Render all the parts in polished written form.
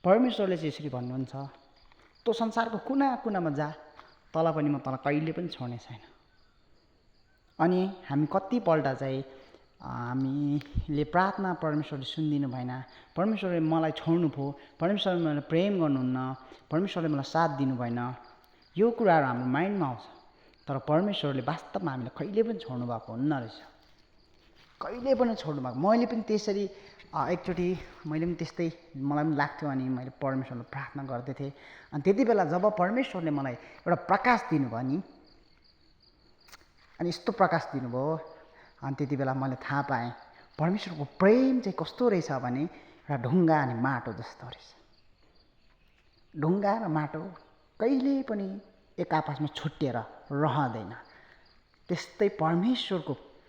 परमेश्वरले चाहिँ यसरी भन्नुहुन्छ, तँ संसारको कुना कुनामा जा, तँलाई पनि म तँलाई कहिले पनि छोड्ने छैन। अनि हामी कतिपल्ट चाहिँ हामीले प्रार्थना परमेश्वरले सुनिदिनु भएन, परमेश्वरले मलाई छोड्नु भयो, परमेश्वरले मलाई प्रेम गर्नुहुन्न, परमेश्वरले मलाई साथ दिनु भएन, यो कुराहरू हाम्रो माइन्डमा आउँछ। तर परमेश्वरले वास्तवमा हामीलाई कहिले पनि छोड्नु भएको हुन्न रहेछ, कहिले पनि छोड्नु भएको। मैले पनि त्यसरी एकचोटि मैले पनि त्यस्तै मलाई पनि लाग्थ्यो, अनि मैले परमेश्वरलाई प्रार्थना गर्दै थिएँ। अनि त्यति बेला जब परमेश्वरले मलाई एउटा प्रकाश दिनुभयो नि, अनि यस्तो प्रकाश दिनुभयो, अनि त्यति बेला मैले थाहा पाएँ परमेश्वरको प्रेम चाहिँ कस्तो रहेछ भने एउटा ढुङ्गा अनि माटो जस्तो रहेछ। ढुङ्गा र माटो कहिले पनि एक आपसमा छुट्टिएर रहँदैन। त्यस्तै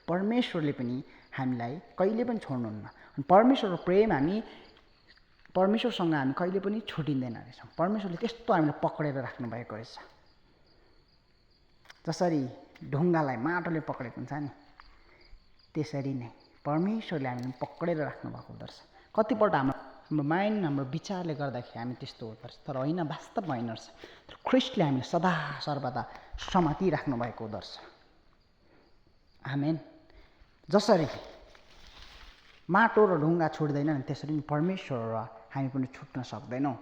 परमेश्वरले पनि हामीलाई कहिले पनि छोड्नुहुन्न। अनि परमेश्वरको प्रेम परमेश्वरसँग हामी कहिले पनि छुटिँदैन रहेछौँ। परमेश्वरले त्यस्तो हामीलाई पक्रेर राख्नुभएको रहेछ। जसरी ढुङ्गालाई माटोले पक्रेको हुन्छ नि, त्यसरी नै परमेश्वरले हामीलाई पक्रेर राख्नुभएको हुँदो रहेछ। कतिपल्ट हाम्रो माइन्ड, हाम्रो विचारले गर्दाखेरि हामी त्यस्तो हुँदो रहेछ, तर होइन, वास्तवमा होइन रहेछ। तर ख्रिस्टले हामीलाई सदा सर्वदा समातिराख्नु भएको हुँदो रहेछ। आमेन। जसरी माटो र ढुङ्गा छुट्दैन नि, त्यसरी नै परमेश्वर र हामी पनि छुट्न सक्दैनौँ।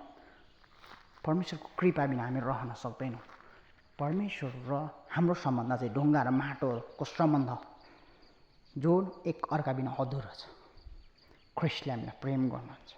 परमेश्वरको कृपा बिना हामी रहन सक्दैनौँ। परमेश्वर र हाम्रो सम्बन्ध चाहिँ ढुङ्गा र माटोको सम्बन्ध जो एक अर्का बिना अधुरो छ। ख्रिस्टले हामीलाई प्रेम गर्नुहुन्छ।